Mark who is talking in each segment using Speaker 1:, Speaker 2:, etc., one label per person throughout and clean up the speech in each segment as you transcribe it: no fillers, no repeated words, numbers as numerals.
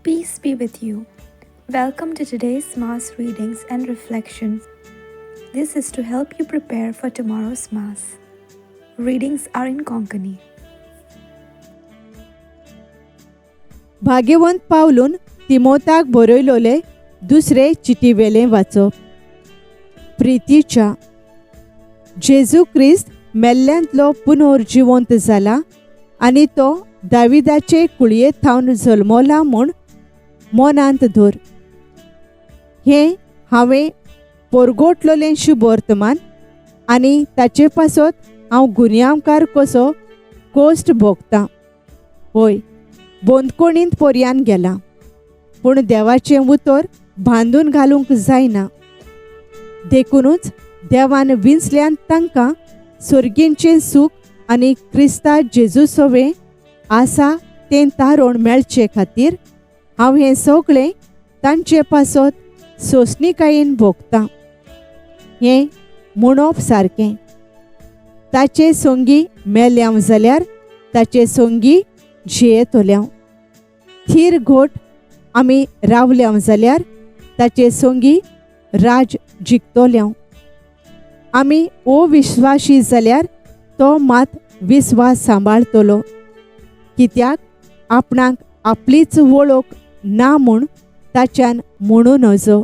Speaker 1: Peace be with you. Welcome to today's Mass readings and reflections. This is to help you prepare for tomorrow's Mass. Readings are in Konkani.
Speaker 2: भाग्यवंत पावलून तिमोताक बरयलोले दुसरे चिटीवेलें वाचप. प्रितीच्या जेजू क्रिस्त मेल्ल्यांतलो पुनर्जिवंत जाला आनी तो दाविदाचे कुळये थावन जल्मला म्हूण मनांत धर. हें हांवें परगटलोलें शुभवर्तमान आनी ताचे पासत हांव गुन्यांवकार कसो कोश्ट भोगतां. हय, बंदखणींत पर्यान गेलां, पूण देवाचें उतर बांदून घालूंक जायना. देखुनूच देवान विंचल्यान तांकां सर्गींचें सूख आनी क्रिस्ता जेजू सवें आसा तें तारण मेळचे खातीर हांव हें सगळें तांचे पासत सोंसणिकायेन भोगतां. हें म्हणप सारकें, ताचे संगी मेल्यांव जाल्यार ताचे संगी जियेतल्यांव, थीर घोट आमी रावल्यांव जाल्यार ताचे संगी राज जिखतल्यांव. आमी अविश्वासी जाल्यार तो मात विस्वास सांबाळतलो, कित्याक आपणाक आपलीच वळख ना म्हूण ताच्यान म्हणूं नजो.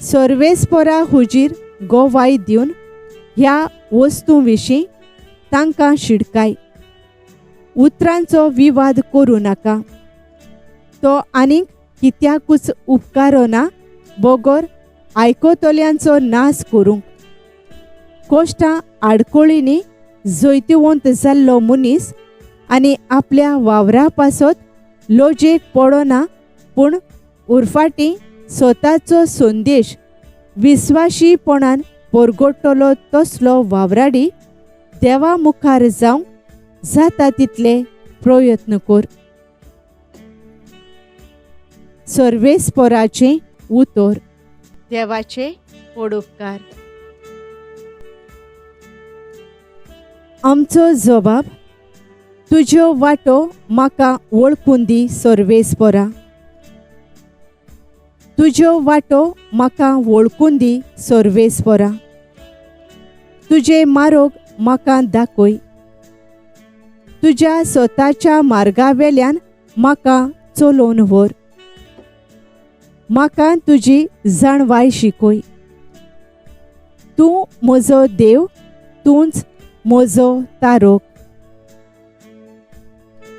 Speaker 2: सर्वेस्परा हुजीर गोवाय दिवन ह्या वस्तूं विशीं तांकां शिडकाय. उतरांचो विवाद करूं नाका, तो आनीक कित्याकूच उपकारना बगर आयकतल्यांचो नाश करूंक. कोश्टां आडखळींनी जैतिवंत जाल्लो मनीस आनी आपल्या वावरा पासत लजेक पडना, पूण उरफाटी स्वताचो संदेश विस्वाशीपणान परगटतलो तसलो वावराडी देवा मुखार जावंक जाता तितले प्रयत्न कर. सर्वेस्पराचें उतर. देवाचे परोपकार. आमचो जबाब, तुज्यो वाटो म्हाका वळखून दी सर्वेस्परा. तुज्यो वाटो म्हाका वळखून दी सर्वेस्परा. तुजे मार्ग म्हाका दाखय. तुज्या स्वताच्या मार्गावेल्यान म्हाका चलोवन व्हर. म्हाका तुजी जाणवाय शिकय. तूं म्हजो देव, तूंच म्हजो तारोक.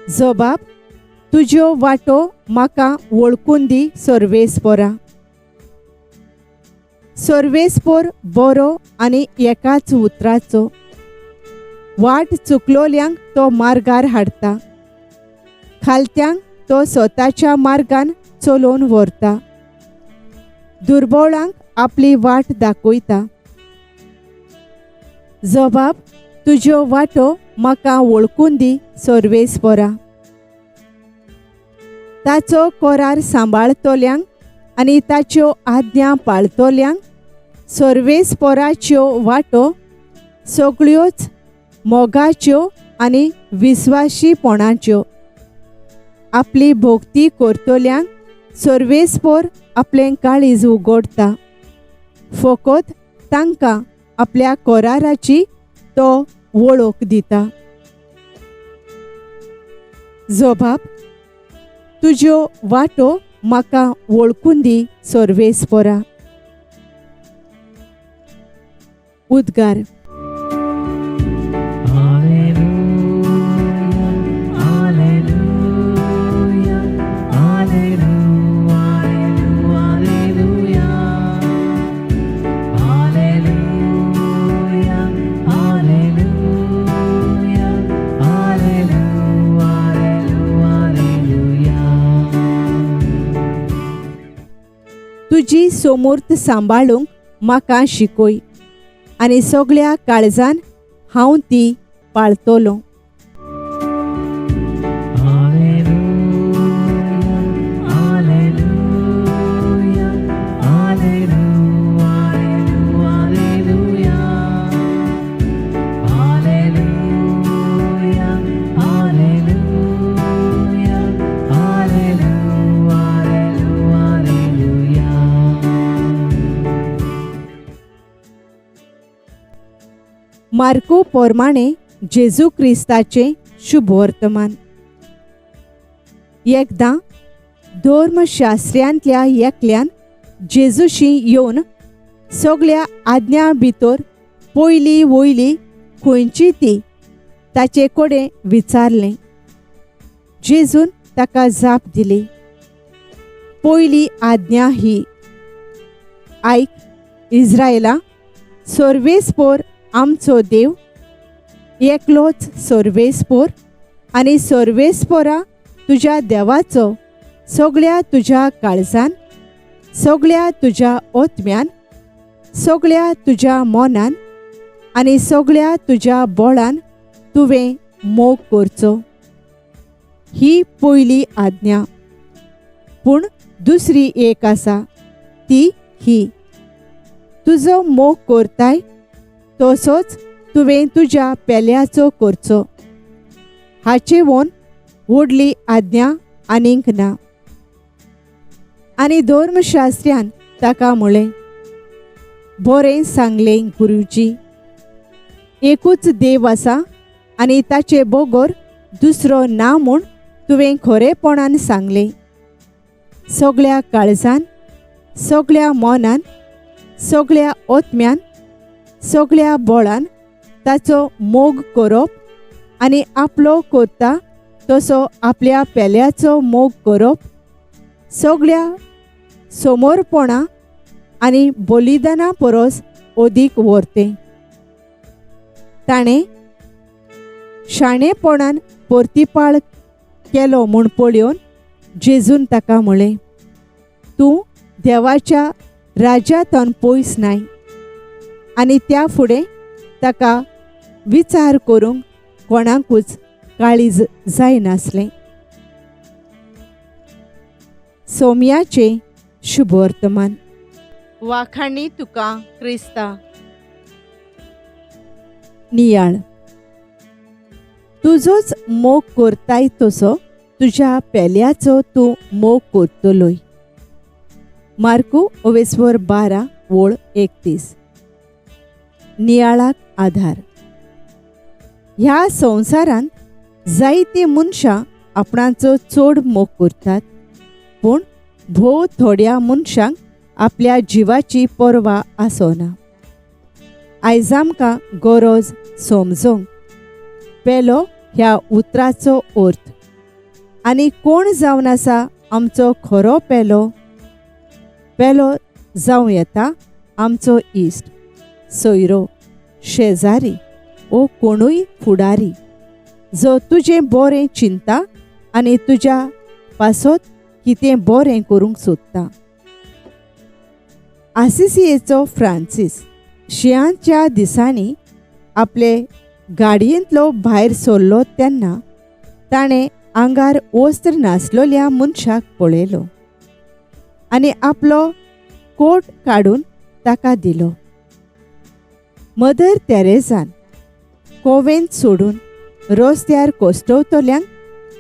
Speaker 2: जबाब, तुज्यो वाटो म्हाका वळखून दी सर्वेस्परा. सर्वेस्पर बरो आनी एकाच उतराचो. वाट चुकलोल्यांक तो मार्गार हाडटा, खालत्यांक तो स्वताच्या मार्गान चलोवन व्हरता, दुर्बळांक आपली वाट दाखयता. जबाब, तुज्यो वाटो म्हाका वळखून दी सर्वेस्परा. ताचो करार सांबाळतल्यांक आनी ताच्यो आज्ञा पाळतल्यांक सर्वेस्पराच्यो वाटो सगळ्योच मोगाच्यो आनी विस्वाशीपणाच्यो. आपली भक्ती करतल्यांक सर्वेस्पर आपलें काळीज उगडटा, फकत तांकां आपल्या कराराची तो वळख दिता. जबाब, तुज्यो वाटो म्हाका वळखून दी सर्वेस्परा. उद्गार. तुजी सोमूर्त सांबाळूंक म्हाका शिकय आनी सगळ्या काळजान हांव ती पाळतलो.
Speaker 3: Hallelujah, hallelujah, hallelujah.
Speaker 2: मार्कू पोरमाणे जेजू क्रिस्ताचें शुभवर्तमान. एकदां धर्मशास्त्र्यांतल्या एकल्यान जेजूशी येवन सगळ्या आज्ञा भितर पयली वयली खंयची ती ताचे कडेन विचारलें. जेजून ताका जाप दिली, पयली आज्ञा ही, आयक इस्रायला, सर्वेस्पोर आमचो देव एकलोच सर्वेस्पोर, आनी सर्वेस्पोरा तुज्या देवाचो सगळ्या तुज्या काळजान, सगळ्या तुज्या ओतम्यान, सगळ्या तुज्या मनान आनी सगळ्या तुज्या बोळान तुवें मोग करचो. ही पयली आज्ञा. पूण दुसरी एक आसा, ती ही, तुजो मोग करताय तसोच तुवें तुज्या पेल्याचो करचो. हाचे वोन व्हडली आज्ञा आनीक ना. आनी धर्मशास्त्र्यान ताका म्हळें, बरें सांगलें गुरुजी, एकूच देव आसा आनी ताचे बगर दुसरो ना म्हूण तुवें खरेपणान सांगलें. सगळ्या काळजान, सगळ्या मनान, सगळ्या ओतम्यान, सगळ्या बळान ताचो मोग करप आनी आपलो करता तसो आपल्या पेल्याचो मोग करप सगळ्या समोरपणा आनी बलिदाना परस अदीक व्हरतें. ताणें शाणेपणान परतिपाळ केलो म्हूण पळोवन जेजून ताका म्हळें, तूं देवाच्या राज्यांतून पयस नाय. आनी त्या फुडें ताका विचार करूंक कोणाकूच काळीज जायनासलें. सोम्याचें शुभवर्तमान. वाखाणी तुका क्रिस्ता. नियाळ. तुजोच मोग करताय तसो तुज्या पेल्याचो तूं मोग करतलोय. मार्कू ओवेस्वर 12 ओळ 31. नियाळाक आधार. ह्या संवसारांत जायतीं मनशां आपणाचो चड मोग करतात, पूण भोव थोड्या मनशांक आपल्या जिवाची पर्वा आसना. आयज आमकां गरज समजूंक पेलो ह्या उतराचो अर्थ आनी कोण जावन आसा आमचो खरो पेलो. पेलो जावं येता आमचो इश्ट, सोयरो, शेजारी वो कोणूय फुडारी जो तुजें बरें चिंता आनी तुज्या पासत कितें बरें करूंक सोदता. आसिसियेचो फ्रांसीस शियांच्या दिसांनी आपले गाडयेंतलो भायर सरलो तेन्ना ताणें आंगार वस्त्र नासलेल्या मनशाक पळयलो आनी आपलो कोट काडून ताका दिलो. मदर तेरेजान कोवेंत सोडून रस्त्यार कोसटवतल्यांक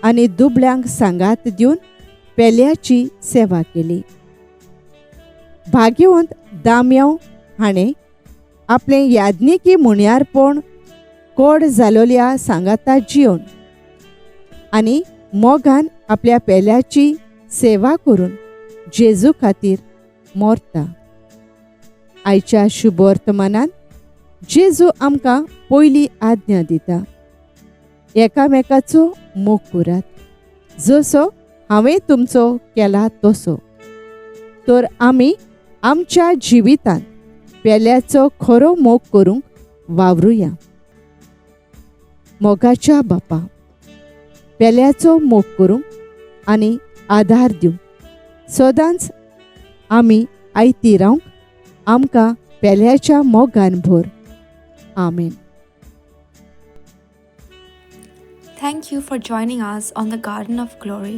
Speaker 2: आनी दुबळ्यांक सांगात दिवन पेल्याची सेवा केली. भाग्यवंत दाम्यांव हाणें आपलें याज्ञिकी मुण्यारपण कोड जालोल्या सांगाता जियोन आनी मोगान आपल्या पेल्याची सेवा करून जेजू खातीर मोरता. आयच्या शुभवर्तमानान जेजू आमकां पयली आज्ञा दिता, एकामेकाचो मोग करात जसो हांवें तुमचो केला तसो. तर आमी आमच्या जिवितांत पेल्याचो खरो मोग करूंक वावरुया. मोगाच्या बापा, पेल्याचो मोग करूंक आनी आधार दिवंक सदांच आमी आयती रावंक आमकां पेल्याच्या मोगान भर. आमेन.
Speaker 1: Thank you for joining us on the Garden of Glory.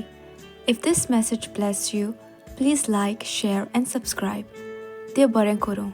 Speaker 1: If this message blessed you, please like, share, and subscribe. देव बरें करूं.